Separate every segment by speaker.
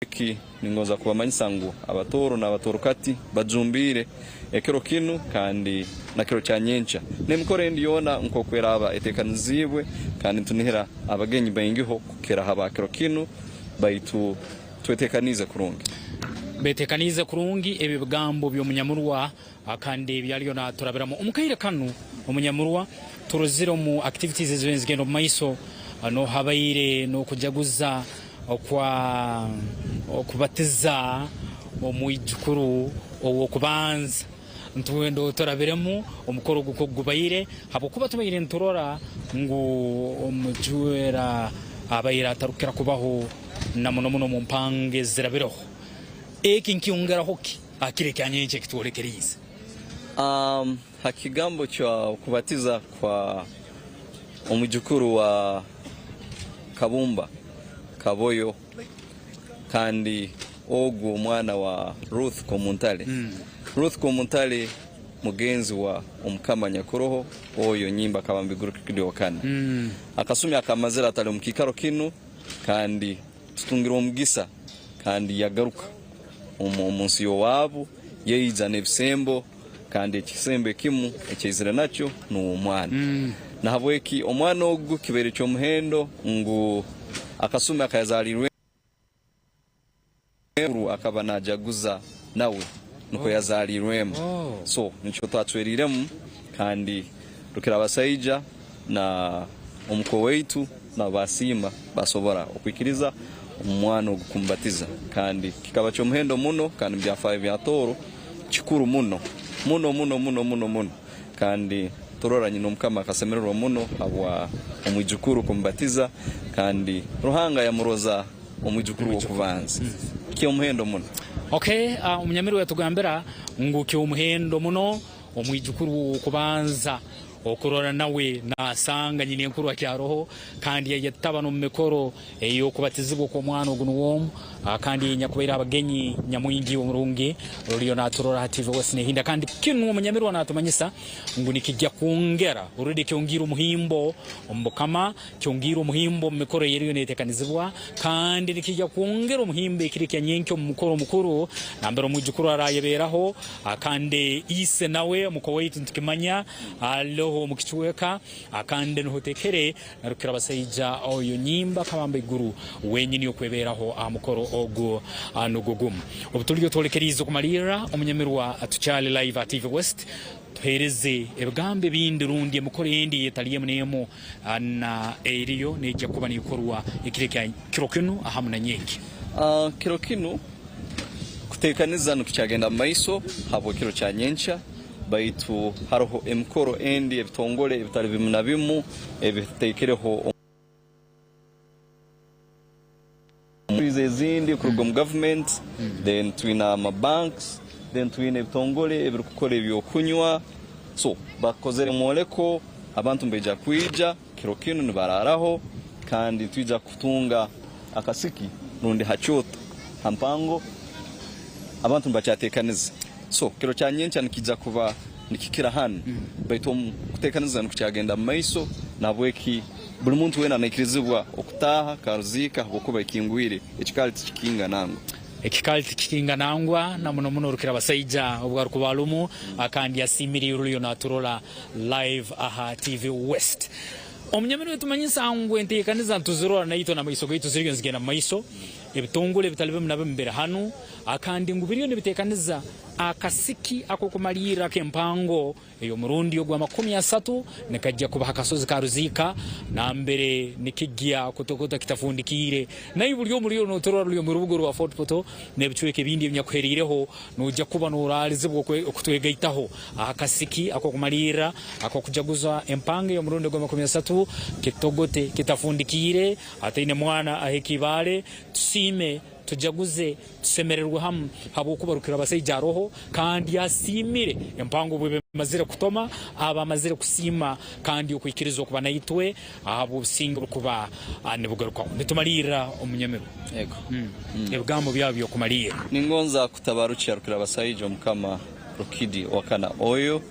Speaker 1: Eki ningonza kubamanyisa ngu Abatooro n'Abatoorokati bajumbiire ekiro kinu kandi na kiro kya nyenkya n'emikoro endi yoona nk'oku eraaba eteekaniziibwe kandi nitunihira abagenyi baingiho kukira ha ba kiro kinu baitu tweteekaniize kurungi.
Speaker 2: Beteekaniize kurungi ebi bigambo by'omunyamurwa kandi ebi aliyo naturabiramu omu kaire kanu. Omunyamurwa turozire omu activities ezibaire nizigenda omu maiso nohabaire nokujaguza okwa okubatiza omwijukuru ow'okubanza. Nitwenda turabiremu omukoro ogu nk'oku gubaire habwokuba tubaire niturora ngu omujwera abaire atarukukira kubaho na muno muno omu mpanga ezirabireho. Eki nikyongeraho ki aha kiro ekya nyenkya ekitworekeriize?
Speaker 1: Ha kigambo ky'okubatiza kwa omwijukuru wa Kabumba Kaboyo kandi ogwo omwana wa Ruth Komuntale. Ruth Komuntale mugenzi wa Omukama Nyakuroho oyo Nyimba Kabambiguru Kikidi Wakana. Akasumi akamazire atali omu kiikaro kinu kandi tutungire omugisa kandi yagaruka omu nsi y'owabu yaija n'ebisembo. Kandi ekisembo ekimu eki aizire nakyo nuwe omwana. Nahabweki omwana ogu kibaire ky'omuhendo ngu akasumi akayazaaliirwemu akaba najaguza nawe nukwo yazaaliirwemu. So nikyo twacweriiremu kandi Rukirabasaija na omukwe waitu nabo basiima basobora okwikiriza omwana ogu kumubatiza kandi kikaba ky'omuhendo muno kandi mu byafaayo bya Tooro kikuru muno muno muno muno muno muno kandi turora nyina omukama akasemererwa muno habwa omwijukuru kumubatiza kandi Ruhanga yamuroza omwijukuru w'okubanza ky'omuhendo muno.
Speaker 2: Okay, omunyamirwa yatugambira ngu ky'omuhendo muno Omwijukuru ow'okubanza okurora nawe nasanga nyinenkuru akyaroho kandi yayetaba n'omu mikoro ey'okubatizibwa okw'omwana ogu nuwe omu kandi nyakubaire abagenyi nyamwingi omurungi ruriyo naturora ha TV West nehinda kandi kinu omunyamirwa natumanyisa ngu nikijja kwongera already kyongiire omuhimbo omu bukama kyongiire omuhimbo omu mikoro eyeriyo netekanizibwa kandi nikija kwongera omuhimbo ekiro ekya nyenkya omu mukoro omukuru nambere omwijukuru arayeberaho Kandi ise nawe omuko waitu nitukimanya aloho omu kicweka, kandi nuho tekere na Rukirabasaija oyo nyimba akabamba iguru wenyini okweberaho aha mukoro ogu nugwo gumu. Obu tuliyo twolekeriize okumalirra omunyamirwa tukyali live aha TV West, tuhereze ebigambo ebindi rundi emikoro endi eyetali emu n'emu na eriyo neija kuba nekorwa ekiro ekya kiro kinu ahamu na nyenkya.
Speaker 1: Kiro kinu Kuteekaniza nikukyagenda mu maiso habw'ekiro kya nyenkya, baitu haroho emikoro endi ebitongole ebitali bimu na bimu ebiteekereho omu ezindi kuruga omu gavumenti, then twine ama banks, then twine ebitongole ebirukukora ebyokunywa, so bakozere omwoleko abantu nibaija kwija kiro kinu nibaraaraho kandi nitwija kutunga akasiki rundi ha kyoto ha mpango abantu nibakyatekaniza. So kiro kya nyenkya nikija kuba nikikira hanu baitu omu kutekaniza nikukyagenda mu maiso nahabweki buli muntu weena naikirizibwa okutaaha karuziika habwokuba ekingwire ekikaali tikikinga nangwa.
Speaker 2: Ekikaali tikikinga nangwa na muno muno Rukirabasaija obu arukuba alumu kandi asiimire ruliyo naturora live aha TV West. Omunyamini nitumanyisa ngu enteekaniza nituzirora naitwe n'amaiso gaitu ziriyo nizigenda mu maiso, ebitongole ebitali bimu na bimu biri hanu kandi ngu biriyo nibiteekaniza akasiki ak'okumalirra ak'empango ey'omurundi ogw'amakumi asatu nikaija kuba ha kasozi ka Ruziika nambere nikigya kutokota kitafundikiire. Naiwe buli omu oriyo noturora ruri omu rubuga orwa Fort Portal n'ebicweka ebindi ebinyakuheriireho Noija kuba noraalizibwa okutwegaitaho aha kasiki ak'okumalirra ak'okujaguza empanga ey'omurundi ogw'amakumi asatu, kitogote kitafundikiire, ataine mwana aheke ibaale, tusiime, tujaguze, tusemererwe hamu habwokuba Rukirabasaija aroho kandi asiimire empango obweba emazire kutoma, aba amazire kusiima kandi okwikiriza okuba naitwe ahabw'obusinge oburikuba nibugarukaho. Nitumalirra omunyamirwa
Speaker 1: Ego.
Speaker 2: ebigambo byabo by'okumalirra.
Speaker 1: Ningonza kutabarukya Rukirabasaija Omukama Rukidi Owakana Oyo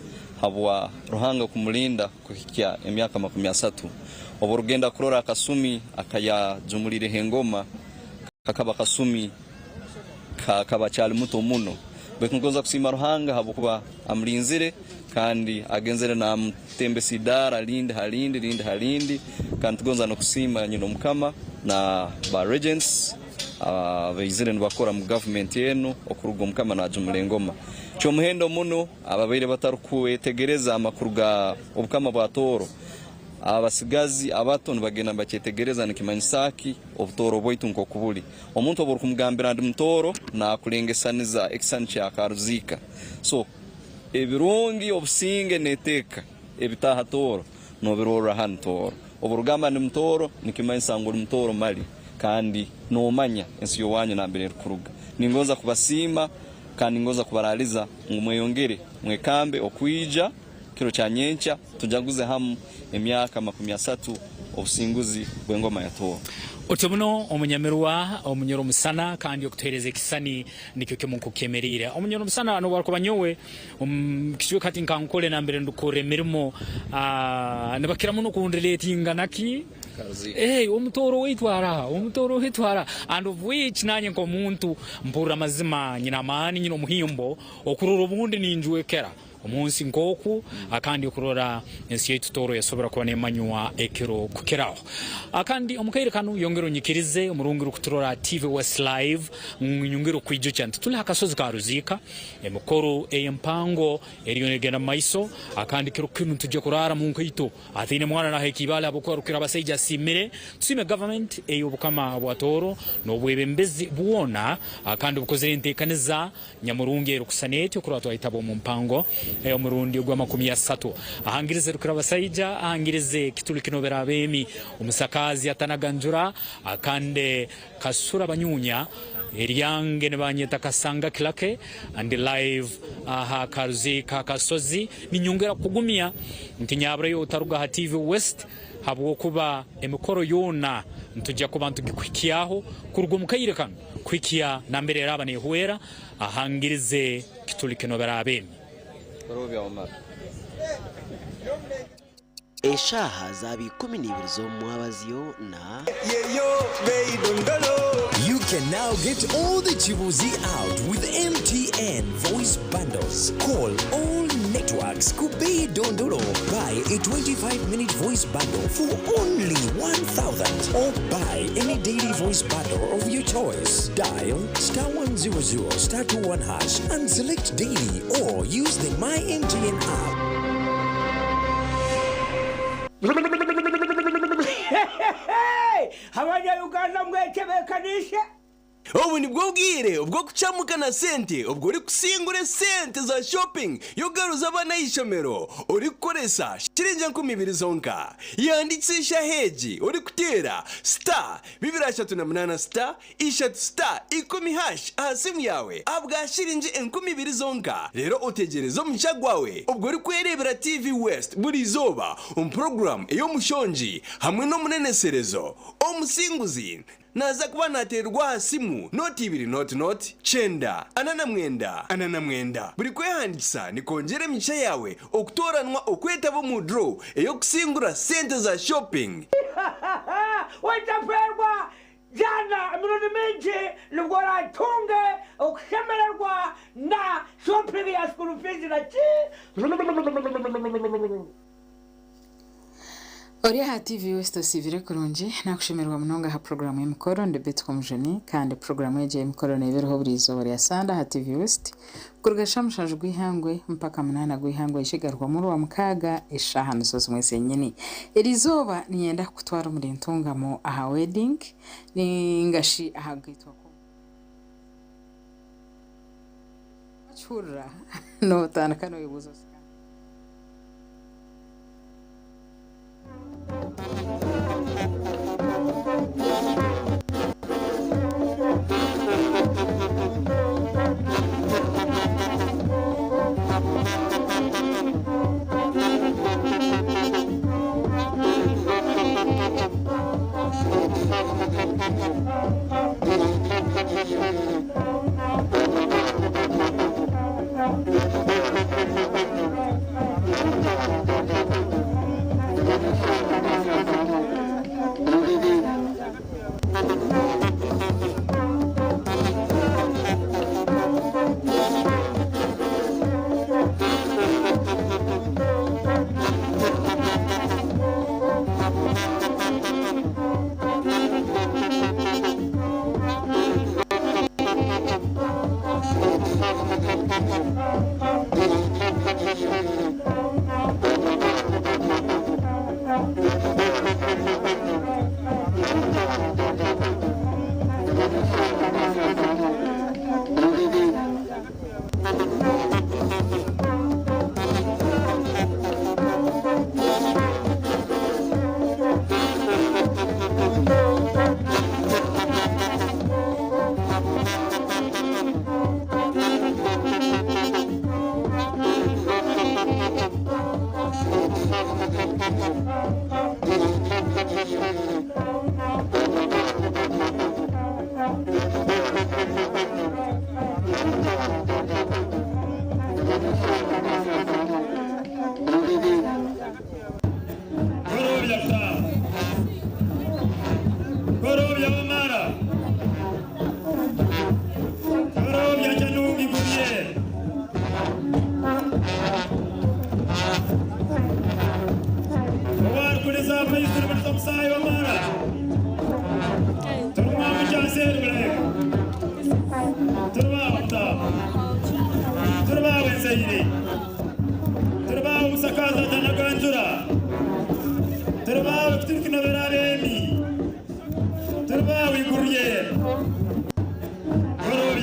Speaker 1: habwa Ruhanga kumulinda kuhikya emyaka 30. Obu orugenda kurora akasumi akayajumuliireho engoma, kakaba kasumi. Akaba akyali muto muno. Baitu ngonza kusiima Ruhanga habwokuba amulinzire kandi agenzere namutembesa idaara rindi ha rindi, rindi ha rindi. Kandi tugonza n'okusiima nyina Omukama na ba regents abaizire nibakora mu gavumenti enu okuruga Omukama najumura engoma. Ky'omuhendo muno ababaire batarukwetegereza amakuru ga Obukama bwa Tooro. Abasigazi abato nibagenda nibakyetegereza nikimanyisa ki obutooro bwaitu nk'oku buri. Omuntu obu orikumugambira ndi mutooro nakurengesaniza ekisani kya Karuziika. So ebirungi, obusinge n'eteeka ebitaaha Tooro nobirorra hanu Tooro. Obu orikugamba ndi mutooro nikimanyisa ngu ori mutooro mali kandi nomanya ensi y'owanyu nambere erikuruga. Ningonza kubasiima kandi ningonza kubaraaliza ngu mweyongere mwekambe okwija. Kiro kya nyenkya tujaguze hamu emyaka 30 obusinguzi bw'engoma ya Tooro.
Speaker 2: Otyo muno omunyamirwa omunyoro musana kandi okutuhereza ekisani nikyo kimu nkokyemerire. Omunyoro musana nobwakuba nyowe omu kicweka hati nka Nkole nambere ndikukorra emirimo nibakira muno kundiretinga naki Omutooro waitu araha, omutooro waitu araha and of which nanye nkomuntu mpurra amazima nyine amaani nyine omuhimbo okurora obundi ninjwekera Omu nsi nk'oku, kandi okurora ensi yaitu Tooro yasobora kuba nemanywa ekiro kukiraho. Kandi omu kaire kanu yongera onyikirize omurungi orukuturora TV West Live nyongere okwijukya nti tuli ha kasozi ka Ruziika, emikoro ey'empango eriyo negenda mu maiso, kandi kiro kinu nitujja kuraara mu nkaito Ataine mwana naheeka ibaale ahabw'okuba Rukirabasaija asiimire. Tusiime gavumenti ey'Obukama bwa Tooro n'obwebembezi bwona kandi obukozire enteekaniza nyamurungi erikusana etyo kurora twahitaba omu mpango ey'omurundi ogw'amakumi asatu. Ahangirize Rukirabasaija, ahangirize Kituli Kinobera Abeemi, Omusakaazi atanaga njura kandi Kasura Banyunya, eryange nibanyeta Kasanga Kilake, ndi live aha karuzi ka Kasozi. Ninyongera kukugumya nti nyaburayo otaruga aha TV West habwokuba emikoro yoona nitujja kuba nitugikuhikyaho kuruga omu kaire kanu kuhikya nambere eraaba nehwera ahangirize Kituli Kinobera Abeemi.
Speaker 3: Eshaaha zaaba 12 z'omu mwabazyo na.
Speaker 4: You can now get all the Chibuzi out with MTN voice bundles. Call all networks. Kubei Dondolo. Buy a 25-minute voice bundle for only 1,000 or buy any daily voice bundle of your choice. Dial *100 *21# and select daily or use the My MTN app.
Speaker 5: Abanyayuganda mwetebekanishe.
Speaker 6: Obu nibwo bwire obwo kucamuka na sente, obwo orikusingura esente za shopping yokugaruza abaana ah'ishomero orikukoresa shiringi 2000 zonka. Yandikisha aheegi orikuteera *238 *3 *10# aha simu yawe ahabwa shiringi 2000 zonka. Reero otegereze omugisha gwawe obwo orikwereebera TV West buri izooba omu puroguramu ey'omushongi hamwe n'omuneneserezo. Omusinguzi naza kuba nateerwa aha simu 0 2 0 0 9 49 49. Buri kwehandikisa nikwongyera emigisha yawe okutoranwa okwetaba omu draw ey'okusingura sente za shopping.
Speaker 5: Otaferwa jana emirundi mingi nibwo oratunge okushemererwa na shopping ya school fees na ki.
Speaker 7: Ori aha TV West osiibire kurungi nakushemererwa munonga aha puroguraamu y'emikoro ndi Betty Omujuni kandi puroguraamu egi ey'emikoro neeba eriho buri izooba rya Sande aha TV West kuruga shaaha 7 gw'eihangwe mpaka 8 gw'eihangwe ekigarukwamu Orwamukaaga eshaaha nizo zimwe zenyini. Eri izooba niinyenda kukutwara omuri Ntungamo aha wedding ningashi aha kugaitwa kw'omuntu. Wakihurira nootandika nooyebuuza oti kandi.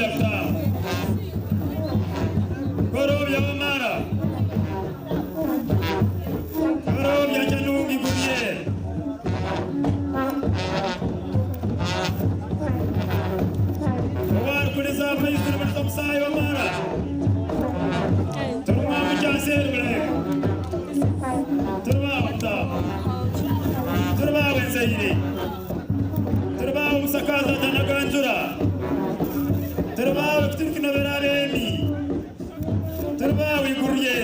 Speaker 8: Korobya Kutamu, Korobya Wamara, Korobya Chanungi Gurye, Owarikuliza Maisiri Musayi Wamara, Turumwamu Kyanseri Buleka, Turubaho Kutamu, Turubaho Enseire, Turubaho Musakaza Tanaganjura, Turubaho Kuturikina Bemi, Turubaho Igurye.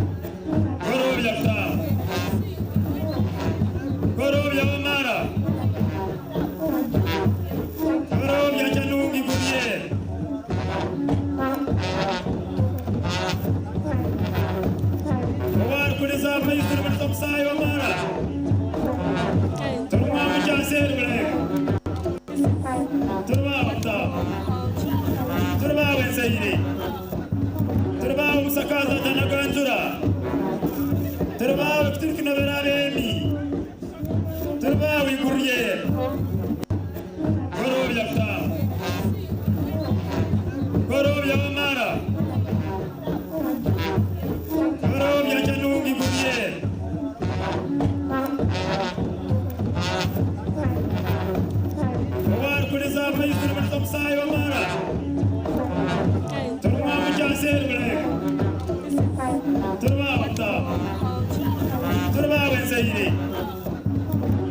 Speaker 8: Korobya Kutamu, Korobya Wamara, Korobya Chanungi Gurye, Owarikuliza Maisiri Musayi Wamara, Turumwamu Kyanseri Buleka, Turubaho Kutamu, Turubaho Enseire, Turubaho Musakaza Tanaganjura, Turubaho Kuturikina Bemi, Turubaho Igurye, Korobya Kutamu, Korobya Wamara, Korobya Chanungi Gurye, Owarikuliza Maisiri Musayi Wamara, Turumwamu Kyanseri Buleka, Turubaho Kutamu, Turubaho Enseire,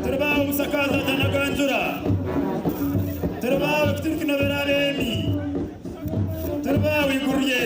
Speaker 8: Turubaho Musakaza Tanaganjura, Turubaho Kuturikina Bemi, Turubaho Igurye.